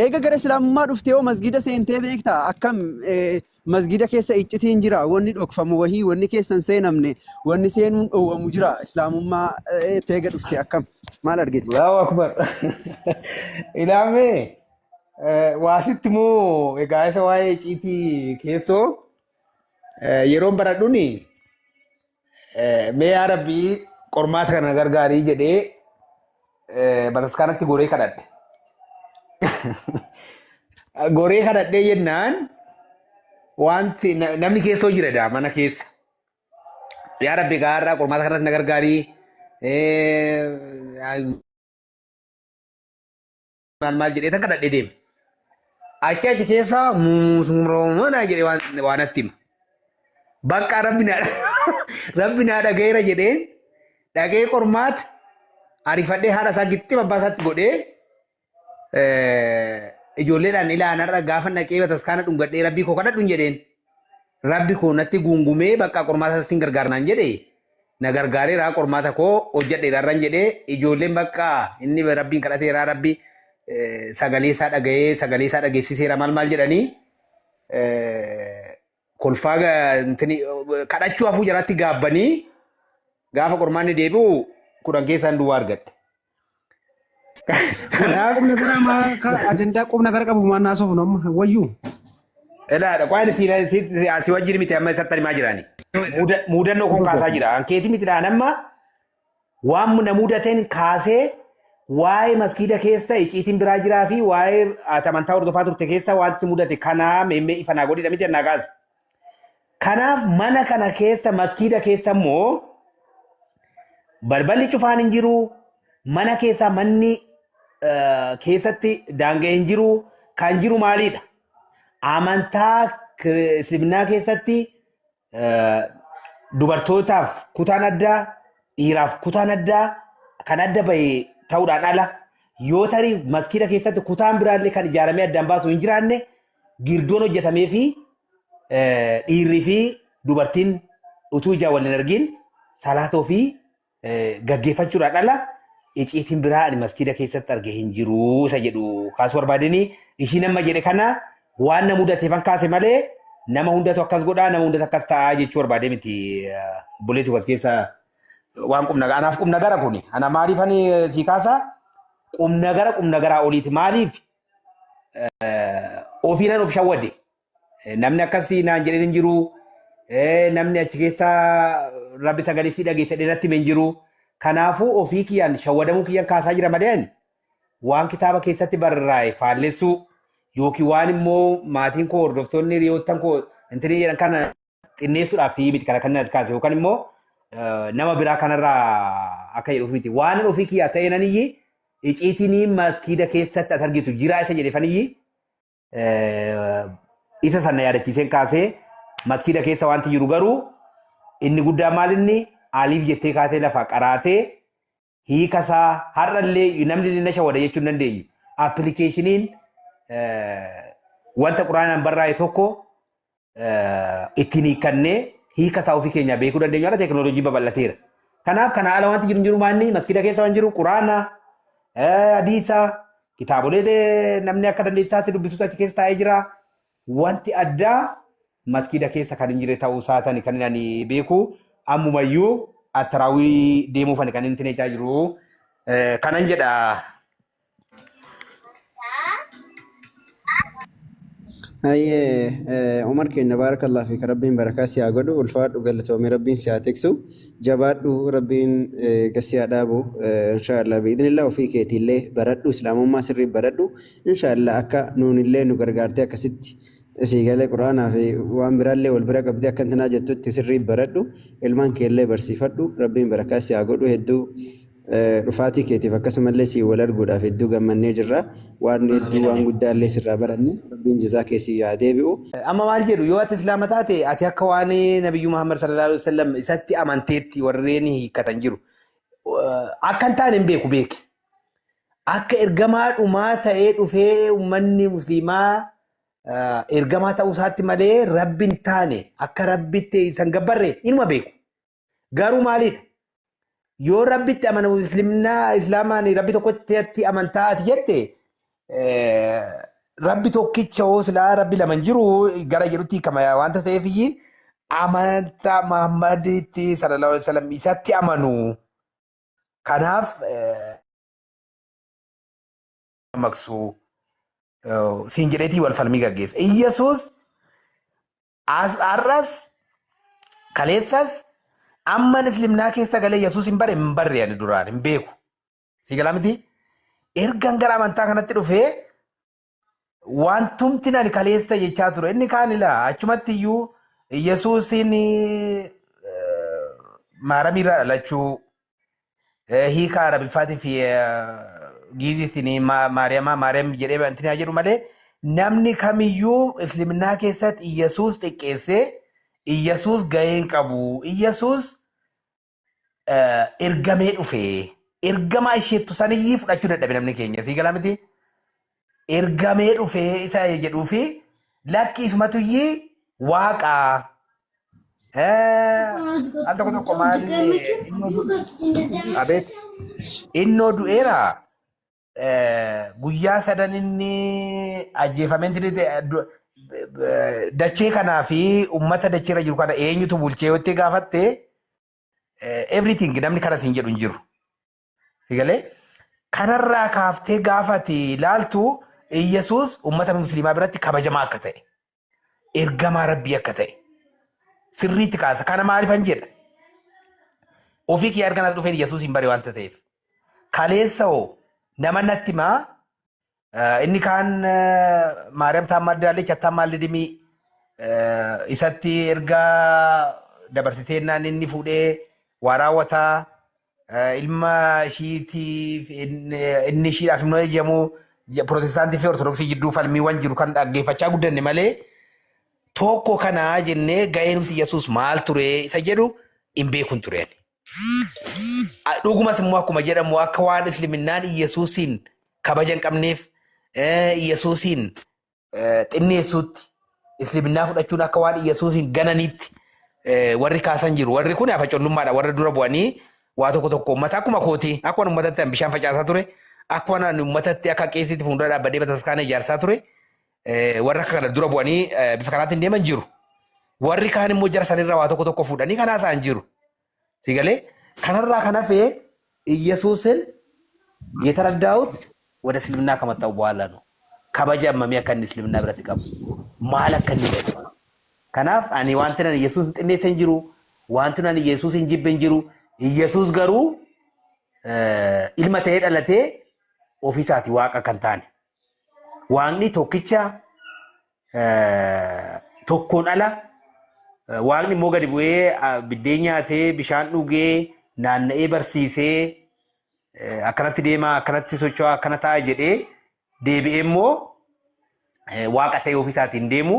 Eega gara Islaamummaa dhuftee hoo masgiida seentee beektaa? Akkam masgiida keessa iccitiin jira, wanni dhokfamu wahii, wanni keessa hin seenamne, wanni seenuun dhoowwamu jira. Islaamummaa eega dhufte akkam? Maal argite? Allahu Akbar. Ilaamee waasitti moo egaa isa waa'ee icciitii keessoo yeroon baradhuni mee yaa Rabbii qormaata kana na gargaarii jedhee bataskaanatti goree kadhadhe. Goree kadhadhee jennaan wanti namni keessoo jira daa mana keessa. Yaa Rabbi egaa har'a qormaata kanatti na gargaarii maal maal jedhee tan kadhadhee deeme. Achi achi keessa muummaa jedhee waan natti hima. Bakka rabbi naa dhagayeera jedheen dhagee qormaata ariifadhee haadha isaa gixxima abbaa isaatti godhee ijoolleedhaan ilaan har'a gaafa dhaqee bataskaana dhungadhee rabbii koo kadhadhu hin jedheen. Rabbi koo natti guungumee bakka qormaata sin gargaarnaan jedhe na gargaareera qormaata koo hojjedheera irran jedhee ijoolleen bakka inni rabbiin kadhateera rabbi sagalee isaa dhaga'ee sagalee isaa dhageessiseera maal maal jedhanii kolfaa kadhachuu hafuu jalatti gaabbanii gaafa qormaanni deebi'u 10 keessaan duwwaa argadhe. Kanaaf Qubna gara maa ka ajandaa qubna gara qabu maan haasofnu amma wayyuu. Ilaadha waan si wajjin miti amma isatti himaa jirani. Muudannoo kun kaasaa jira. Ankeetii miti dhaan amma waan na mudateen kaasee waa'ee maskiida keessa iciitiin biraa jiraa fi waa'ee ati amantaa hordofaa turte keessa waan si mudate kanaa meemmee ifa naa godhidha miti naa kaase. Kanaaf mana kana keessa maskiida keessa immoo balballi cufaan hin jiru, mana keessa manni keessatti daanga'e hin jiru, kan jiru maalidha? Amantaa Isliminnaa keessatti dubartootaaf kutaan addaa, dhiiraaf kutaan addaa kan adda bahe ta'uudhaan ala yoo tarii maskiida keessatti kutaan biraallee kan ijaaramee addaan baasu hin jiraanne girdoon hojjetamee fi dhiirrii fi dubartiin utuu ijaan wal hin argin salaata ofii gaggeeffachuudhaan ala iciitiin biraa ani maskiida keessatti arge hin jiru isa jedhu kaasuu barbaadeni ishiin amma jedhe kana waan na mudateefan kaase malee nama hundatu akkas godhaa nama hundatu akkas ta'aa jechuu barbaadee miti obboleessi was keessa waan qubna anaaf qubna gara kuni ana maaliif ani sii kaasa qubna gara qubna garaa oliiti maaliif ofiinan of shawwade. Namni akkasii naan jedheen hin jiru. Namni achi keessa rabbi sagalee sii dhageessa jedhee natti hime hin jiru. Kanaafuu ofii kiyyaan shawwadamuu kiyyaan kaasaa jira malee ani waan kitaaba keessatti barraa'e faallessuu yookiin waan immoo maatiin koo hordoftoonni hiriyoottan koo intinii jedhan kana xinneessuudhaaf miti kana kan kaase yookaan immoo nama biraa kanarraa akka jedhuuf miti. Waan ofii kiyyaa ta'e naniyyi iciitiin maskiida keessatti ati argitu jiraa isa jedhe faniyyi isa sana yaadachiiseen kaasee maskiida keessa wanti jiru garuu inni guddaa maal inni aliif jettee kaatee lafa qaraatee hiika isaa har'allee namni na shawwada jechuu hin dandeenyu. Appilikeeshiniin wanta quraanaan barraa'e tokko ittiin hiikkannee hiika isaa ofii keenyaa beekuu dandeenyu har'a teekinooloojii babal'ateera. Kanaaf kana ala wanti jiru hin jiru maanni maskiida keessa waan jiru quraana, hadiisa, kitaabolee namni akka dandeettisaatti dubbisutu achi keessa taa'ee jira. Wanti addaa maskiida keessa kan hin jirre ta'uu isaatani kan ani beeku ammumayyuu attaraawii deemuufani kan inni tineechaa jiru. Kanan jedha. Hayyee Umar keenya baarakallah fiik rabbiin barakaa si haa godhu ulfaadhu galatoomi rabbiin si haa tiksu jabaadhu rabbiin si haa dhaabu inshaallah biidhnillah ofii keetiillee baradhu islaamummaa sirrii baradhu inshaallah akka nuunillee nu gargaartee akkasitti sii galee quraanaa fi waan biraallee wal bira qabdee akka intinaa jettutti sirrii baradhu ilmaan keellee barsiifadhu rabbiin barakaa si haa godhu hedduu dhufaatii keetiif akkasumallee siin wal arguudhaaf hedduu gammannee jirra. Waan hedduu Amiin waan amiin. guddaa illee sirraa baranne. Rabbiin jazaa kee sii haa deebi'u. Amma maal jedhu yoo ati islaama taate ati akka waan nabiyyu Muhammad sallallahu alaihi wasallam isatti amanteetti warreen hiikkatan jiru. Akka hin taane hin beeku beeki. Akka ergamaa dhumaa ta'ee dhufee uummanni musliimaa ergamaa ta'uu isaatti malee rabbi hin taane akka rabbitti isan gabbarre inuma beeku. Garuu maalidha? Yoo rabbitti amanamu islimnaa islaamaan rabbi tokkotti amantaa ati jette Rabbi tokkicha hoo silaa rabbi lama hin jiru gara jedhutti hiikama waanta ta'eef iyyii amantaa Muhammaditti sallallahu alaihi wasallam isatti amanu. Kanaaf maqsu siin jedheetii wal falmii gaggeessa. Iyyasuus as har'as kaleessas amman islimnaa keessa galee Yesuus hin bare hin barre ani duraan hin beeku. Sii galaa miti? Ergan gara amantaa kanatti dhufee wantumti ani kaleessa jechaa ture inni kaan ilaa achumatti iyyuu Yesuusiin maaramii irraa dhalachuu hiika Arabiffaatii fi Giiziitiin Maariyamaa Maariyaam jedhee wanti haa jedhu malee namni kamiyyuu isliminaa keessatti Iyyasuus xiqqeessee Iyyasuus gahee hin qabu. Iyyasuus ergamee dhufe. Ergamaa isheettu saniyyii fudhachuu dadhabe namni keenya. Sii galaa miti? Ergamee dhufe isa jedhuu fi lakki isumatuyyii waaqa. Al tokko tokko maal innoo abeet innoo du'eera guyyaa sadan inni ajjeefameen dachee kanaa fi ummata dacheerra jiru kana eenyutu bulchee yoo itti gaafatte everything namni kana siin jedhu hin jiru. Sigalee kanarraa kaaftee gaafati ilaaltu Iyyasuus ummata musliimaa biratti kabajamaa akka ta'e ergamaa rabbii akka ta'e sirriitti kaasa. Kana maaliifan jedha? Ofii kiyya erga nas dhufeen Iyyasuus hin bare wanta ta'eef. Kaleessa hoo nama natti himaa inni kaan Maariyaam Taammaddaallee Chattaammaallidimii isatti erga dabarsitee naan inni fuudhee waa raawwataa ilma ishiitiif inni ishiidhaaf hin eeyyamu Pirootestaantii fi Ortodoksii jidduu falmiiwwan jiru kan dhaggeeffachaa guddanne malee tokko kanaa jennee gaheen nuti Yesuus maal ture isa jedhu hin beekun ture. ani. Dhugumas immoo akkuma jedhamu akka waan isliminnaan Iyyasuusiin kabaja hin qabneef Iyyasuusiin xinneessuutti isliminnaa fudhachuun akka waan Iyyasuusiin gananiitti warri kaasan jiru. Warri kun afacollummaadha warra dura bu'anii waa tokko tokko uummata akkuma kootii akkuma uummatatti an bishaan facaasaa ture akkuma ani uummatatti akka qeesiitti fuuldura dhaabbadee bataskaana ijaarsaa ture warra akka kana dura bu'anii bifa kanaatiin deeman jiru. Warri kaan immoo jara sanirraa waa tokko tokko fuudhanii kanaa isaan jiru. Si galee kanarraa kan hafe Iyyasuusin የተረዳሁት ወደ እስልምና ከመጣሁ በኋላ ነው። kabaja ammamii akka inni isliminaa biratti qabu maal akka inni godhu. Kanaaf ani wanti ani Yesuus hin xinneesse hin jiru, wanti ani Yesuus hin jibbe hin jiru. Yesuus garuu ilma ta'ee dhalatee ofiisaati waaqa kan taane. Waaqni tokkicha tokkoon ala waaqni immoo gadi bu'ee biddeen nyaatee bishaan dhugee naanna'ee barsiisee akkanatti deemaa akkanatti socho'aa akkana ta'a jedhee deebi'ee immoo waaqa ta'ee ofiisaatiin deemu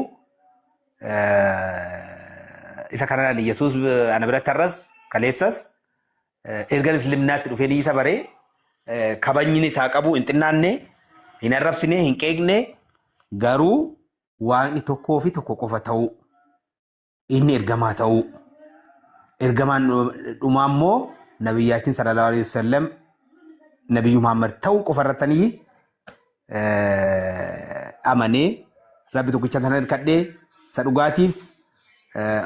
isa kanaan Yesuus ana biratti har'as kaleessas erga isliminaatti dhufee ni isa baree kabajni isaa qabu hin xinnaanne hin arrabsine hin qeeqne garuu waaqni tokkoo fi tokko qofa ta'uu inni ergamaa ta'uu ergamaan dhumaa immoo nabiyyaachin sallallahu alaihi wasallam nabiyyu Muhammad ta'uu qofa irrattanii amanee rabbi tokkicha sana hirkadhee isa dhugaatiif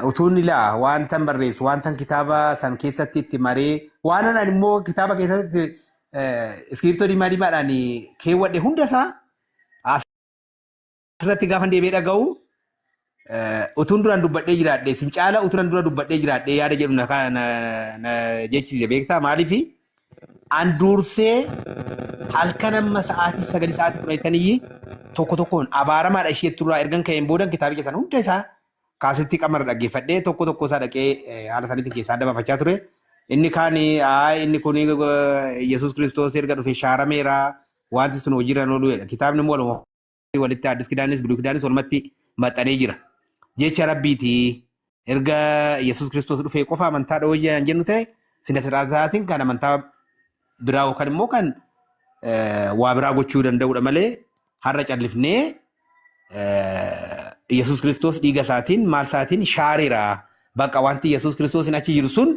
utuun ilaa waan tan barreessu waan tan kitaaba san keessatti itti maree waan ani immoo kitaaba keessatti iskiriptoo diimaa diimaadhaan keewwadhe hunda isaa asirratti gaafa deebi'ee dhaga'u utuun duraan dubbadhee jiraadhe sin caala utuun dura dubbadhee jiraadhe yaada jedhu na jechisiise beektaa maaliifi an dursee halkan amma sa'aatii 9 sa'aatii 10 tokko tokkoon abaaramaadha ishee turraa ergan ka'een boodan kitaabicha sana hunda isaa kaasitti qamara dhaggeeffadhee tokko tokko isaa dhaqee haala saniitiin keessaa adda baafachaa ture. Inni kaan inni kun Yesuus Kiristoos erga dhufe shaarameera wanti sun hojiirra hin oolu jedha. Kitaabni immoo waluma walitti Addis Kidaanis Biluu Kidaanis walumatti maxxanee jira. Jecha Rabbiiti erga Yesuus Kiristoos dhufee qofa amantaa dhawoo jennu ta'e sina siraatiin kan amantaa biraa yookaan immoo kan waa biraa gochuu danda'udha malee har'a callifnee Yesuus Kiristoos dhiiga isaatiin maal isaatiin shaareera. Bakka wanti Yesuus Kiristoos achi jiru sun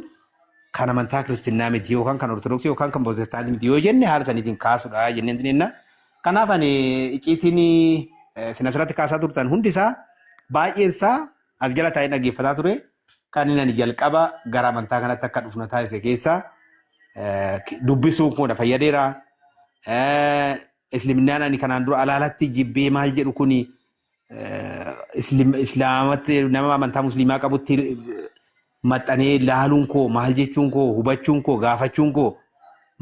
kan amantaa kiristinnaa miti yookaan kan ortodoksii yookaan kan pirootestaantii miti yoo jenne haala saniitiin kaasudha jenneen tinenna. Kanaaf ani icciitiin isin asirratti kaasaa turtan hundi isaa baay'een isaa as jala taa'ee dhaggeeffataa ture. Kan inni ani jalqaba gara amantaa kanatti akka dhufu na taasise keessaa dubbisuu koo na fayyadeera. Isliminaan ani kanaan dura alaalatti jibbee maal jedhu kuni islaamatti nama amantaa musliimaa qabutti maxxanee laaluun koo maal jechuun koo hubachuun koo gaafachuun koo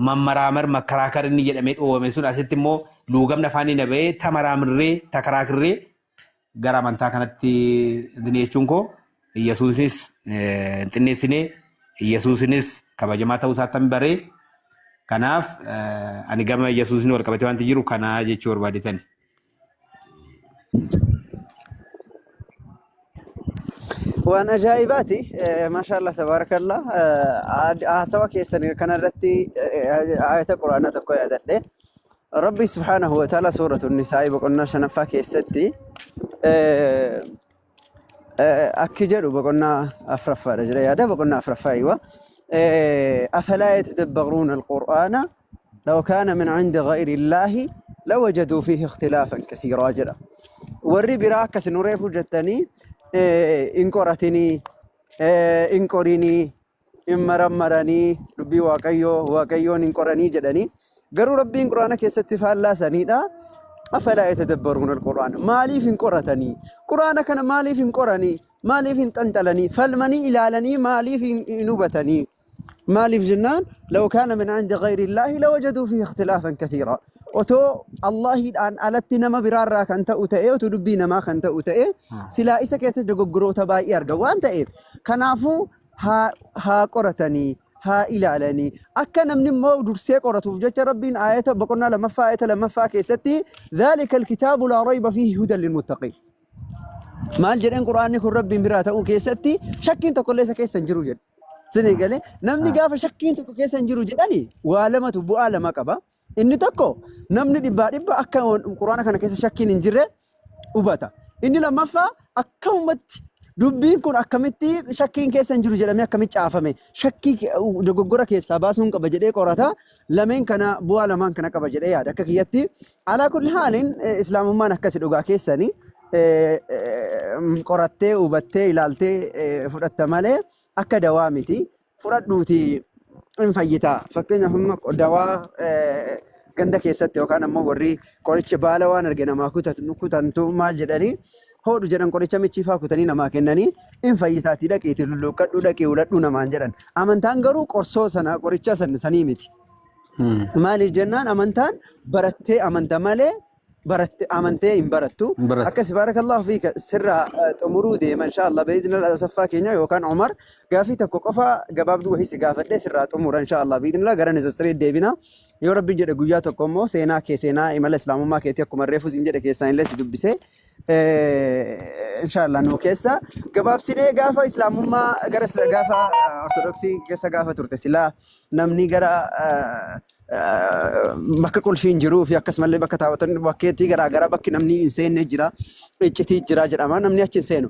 mammaraamar makkaraakar inni jedhamee dhoowwame sun asitti immoo luugamni afaanii na ba'ee tamaraamirree takaraakirree gara amantaa kanatti jechuun koo Iyyasuusis hin xinneessinee Iyyasuusinis kabajamaa ta'uu isaatti baree kanaaf ani gama Iyyasuusin wal qabatee wanti jiru kanaa jechuu barbaadetani. Waan ajaa'ibaati. Maashaallah tabaarakallah. Haasawa keessan kanarratti ayata quraanaa tokko yaadadhe. Rabbi subhaanahu wa ta'ala suuratu Nisaa'i boqonnaa shanaffaa keessatti akki jedhu boqonnaa afuraffaadha jedha yaada boqonnaa afuraffaa iwa. Afalaa yatadabbaruuna alqur'aana law kaana min cindi gayri illaahi lawajaduu fiihi ikhtilaafan kathiiraa jedha. Warri biraa akkas nu reefu jettanii hin qoratinii, hin qorinii, hin marammaranii dubbii Waaqayyoo Waaqayyoon hin qoranii jedhanii garuu Rabbiin Quraana keessatti faallaa saniidha. Afalaa yatadabbaruuna alqur'aan maaliif hin qoratanii? Quraana kana maaliif hin qoranii? Maaliif hin xanxalanii? Falmanii ilaalanii maaliif hin hubatanii? Maaliif jennaan law kaana min cindi gayri illaahi lawajaduu fiihi ikhtilaafan kathiira. Otoo Allahiidhaan alatti nama biraarraa kan ta'u ta'e otoo dubbii namaa kan ta'u ta'e silaa isa keessatti dogoggoroota baay'ee arga waan ta'eef kanaafuu haa qoratanii haa ilaalanii akka namni immoo dursee qoratuuf jecha Rabbiin aayata boqonnaa lammaffaa aayata lammaffaa keessatti dhaalika alkitaabu laa rayba fiihi hudan lilmuttaqiin. Maal jedheen Qur'aanni kun Rabbiin biraa ta'uu keessatti shakkiin tokkollee isa keessa hin jiru jedhe. Isinii galee namni gaafa shakkiin tokko keessa hin jiru jedhani waa lamatu bu'aa lama qaba. Inni tokko namni dhibbaa dhibba akka Qur'aana kana keessa shakkiin hin jirre hubata. Inni lammaffaa akkamumatti dubbiin kun akkamitti shakkiin keessa hin jiru jedhamee akkamitti caafame shakkii dogoggora keessaa baasuun qaba jedhee qorata. Lameen kana bu'aa lamaan kana qaba jedhee yaada akka kiyyatti. Alaa kulli haaliin islaamummaan akkasi dhugaa keessanii qorattee hubattee ilaaltee fudhatta malee akka dawaa miti. Fudhadhuuti hin fayyitaa. Fakkeenyaaf amma dawaa ganda keessatti yookaan ammoo warri qoricha baala waan arge namaa kutantu maal jedhanii hodhu jedhan qoricha michii faa kutanii namaa kennanii hin fayyitaatii dhaqiitii lulluuqqadhu dhaqii uladhu namaan jedhan. Amantaan garuu qorsoo sana qoricha sanii miti. Maaliif jennaan amantaan barattee amanta malee baratte amantee hin barattu. Hin barattu. Akkas baarakallahu fiika sirraa xumuruu deema inshaallah biiznillah asaffaa keenya yookaan Umar gaafii tokko qofa gabaabduu wahii si gaafadhee sirraa xumura inshaallah biiznillah gara nizatsirii deebina. Yoo rabbiin jedhe guyyaa tokko immoo seenaa kee seenaa imala islaamummaa keetii akkuma reefu siin jedhe keessaan illee si dubbisee inshaallah nu keessa gabaabsinee gaafa islaamummaa gara gaafa ortodoksii keessa gaafa turte silaa namni gara bakka qulfiin jiruu fi akkasumallee bakka taa'otan bakkeettii garaagaraa bakki namni hin seenne jira iccitii jira jedhama namni achi hin seenu.